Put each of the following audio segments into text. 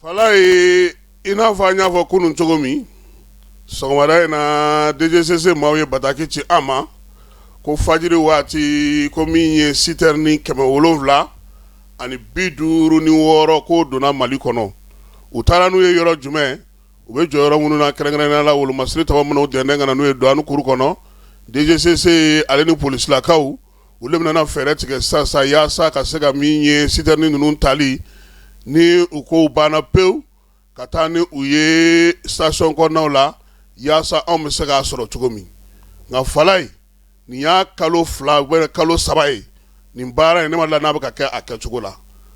Falaye, i n'a fɔ an y'a fɔ kunun cogo min, sɔgɔmada in na DGCC maaw ye bataki ci an ma ko fajiri waati ko min ye sitɛrini 756 k'o donna Mali kɔnɔ. U taara n'u ye yɔrɔ jumɛn? U bɛ jɔ yɔrɔ minnu na, kɛrɛnkɛrɛnnenya la wolomasiri tɔgɔ minnu dɛndɛn ka na n'u ye douane kuru kɔnɔ. DGCC ale ni polisilakaw, olu de bɛna fɛɛrɛ tigɛ sisan yaasa ka se ka min ye sitɛrini ninnu tali ni u kow banna pewu, ka taa ni u ye station kɔnɔnaw la yaasa anw bɛ se k'a sɔrɔ cogo min. Nka Falaye, nin y'a kalo 2 ou kalo 3 ye, nin baara in ne ma la n'a bɛ ka kɛ a kɛcogo la.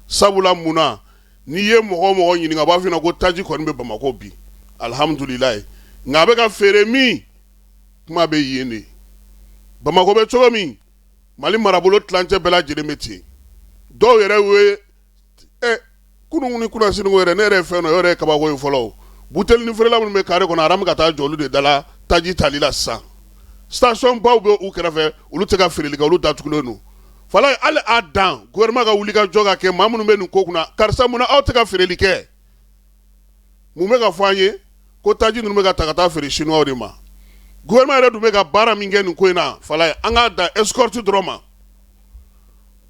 Sabula mun na? N'i ye mɔgɔ o mɔgɔ ɲininka, a b'a f'i ɲɛna ko taji kɔni bɛ Bamakɔ bi, alihamudulilayi, nka a bɛ ka feere min, kuma bɛ yen de. Bamakɔ bɛ cogo min, Mali marabolo tilancɛ bɛɛ lajɛlen bɛ ten. Dɔw yɛrɛ ye kunun ni kunasini ko yɛrɛ, ne yɛrɛ ye fɛn dɔ, o yɛrɛ ye kabako ye fɔlɔ. Butelinin feerela minnu bɛ kare kɔnɔ, a bɛ ka taa jɔ olu de da la taji tali la sisan. Station baw bɛ u kɛrɛfɛ, olu tɛ ka feereli kɛ, olu datugulen don. Falaye, hali a dan gouvernement ka wuli ka jɔ ka kɛ maa minnu bɛ nin ko kunna, karisa, mun na aw tɛ ka feereli kɛ? Mun bɛ ka fɔ an ye? Ko taji ninnu bɛ ka ta ka taa feere chinois de ma. Gouvernement yɛrɛ dun bɛ ka baara min kɛ nin ko in na, Falaye, an k'a dan escorte dɔrɔn ma.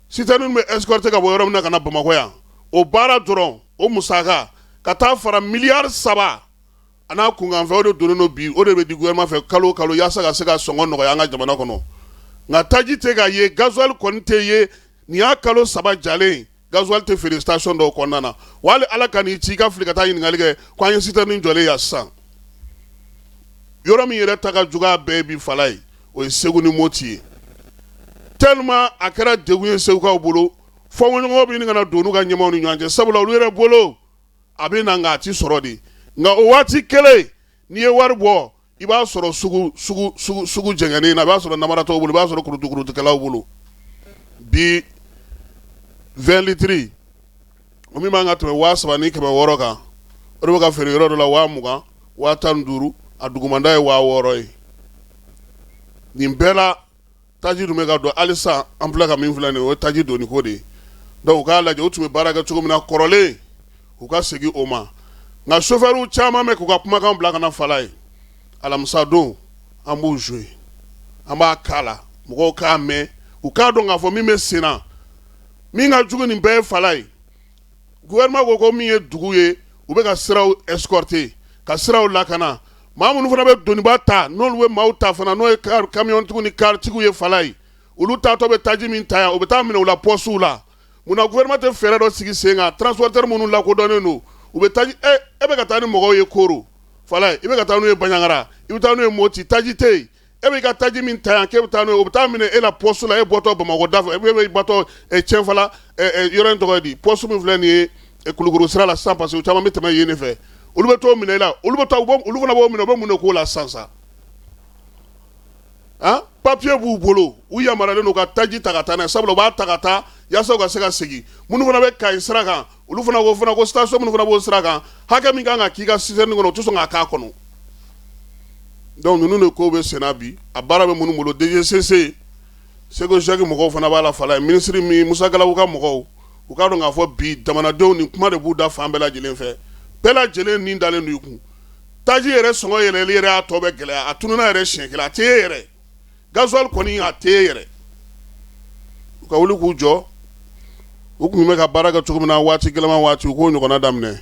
Citerne bɛ escorter ka bɔ yɔrɔ min na ka na Bamakɔ yan, o baara dɔrɔn, o musaka ka taa fara miliyari 3 a n'a kunkanfɛn, o de donnen don bi, o de bɛ di gouvernement fɛ kalo o kalo yaasa ka se ka sɔngɔ nɔgɔya an ka jamana kɔnɔ. Nka taji tɛ ka ye, gasoil kɔni tɛ ye. Nin y'a kalo 3 jalen, gasoil tɛ feere station dɔw kɔnɔna na. Wa hali Ala ka n'i ci i ka fili ka taa ɲininkali kɛ ko an ye citerne jɔlen yan sisan. Yɔrɔ min yɛrɛ ta ka jugu a bɛɛ bi, Falaye, o ye Segu ni Moti ye, tellement a kɛra degun ye Segukaw bolo, fɔɲɔgɔnkɔ bɛ ɲini ka na don n'u ka ɲɛmaaw ni ɲɔgɔn cɛ, sabula olu yɛrɛ bolo a bɛ na, nka a ti sɔrɔ de. Nka o waati kelen, n'i ye wari bɔ, i b'a sɔrɔ sugu jɛngɛnnen na, i b'a sɔrɔ namaratɔw bolo, i b'a sɔrɔ kurutukurutukɛlaw bolo. Bi 20 litres, o min b'an ka tɛmɛ 3600 kan, o de bɛ ka feere yɔrɔ dɔ la 20,000, 15,000, a dugumanda ye 6000 ye. Nin bɛɛ la, taji dun bɛ ka don halisa. An filɛ ka min filɛ nin ye, o ye taji donni ko de ye. Donc u k'a lajɛ, u tun bɛ baara kɛ cogo min na kɔrɔlen, u ka segin o ma. Nka chauffeur caman bɛ k'u ka kumakan bila ka na Falaye. Alamisa don, an b'u jouer, an b'a k'a la, mɔgɔw k'a mɛn, u k'a dɔn k'a fɔ min bɛ sen na. Min ka jugu nin bɛɛ ye, Falaye, gouvernement ko ko min ye dugu ye, u bɛ ka siraw escorter, ka siraw lakana. Maa minnu fana bɛ doniba ta, n'olu bɛ maaw ta fana, n'o ye kamiyɔntigiw ni karitigiw ye, Falaye, olu taatɔ bɛ taji min ta yan, u bɛ taa minɛ u la pɔsiw la. Munna gouvernement tɛ fɛɛrɛ dɔ sigi sen kan? Transporteur minnu lakodɔnnen don, u bɛ taji, e bɛ ka taa ni mɔgɔw ye Koro, Falaye, i bɛ ka taa n'u ye Banjagara, i bɛ taa n'u ye Moti, taji tɛ yen. E b'i ka taji min ta yan k'e bɛ taa n'o ye, o bɛ taa minɛ e la poste la. E bɔtɔ Bamakɔ da fɛ, e bɛ bɔtɔ Tienfala, yɔrɔ in tɔgɔ ye di, poste min filɛ nin ye Kulukoro sira la sisan, parce que caman bɛ tɛmɛ yen de fɛ, olu bɛ t'o minɛ e la. Olu bɛ taa, olu fana b'o minɛ, u bɛ mun de k'o la sisan sa? Han, papier b'u bolo, u yamaruyalen don ka taji ta ka taa n'a ye, sabula u b'a ta ka taa yaasa u ka se ka segin. Minnu fana bɛ Kayi sira kan, olu fana ko fana ko station minnu fana b'o sira kan, hakɛ min kan ka k'i ka citerne kɔnɔ, u tɛ sɔn k'a k'a kɔnɔ. Donc ninnu de ko bɛ senna bi. A baara bɛ minnu bolo, DGCC, Sego-Jacques mɔgɔw fana b'a la, Falaye, minisiri min Musa Galabu ka mɔgɔw, u k'a dɔn k'a fɔ bi jamanadenw nin kuma de b'u da fan bɛɛ lajɛlen fɛ. Bɛɛ lajɛlen nin dalen don i kun. Taji yɛrɛ sɔngɔ yɛlɛli yɛrɛ y'a tɔ bɛɛ gɛlɛya. A tununna yɛrɛ siɲɛ kelen, a tɛ ye yɛrɛ. Gasoil kɔni, a tɛ ye yɛrɛ. U ka wuli k'u jɔ. U tun bɛ ka baara kɛ cogo min na waati gɛlɛman waati, u k'o ɲɔgɔnna daminɛ.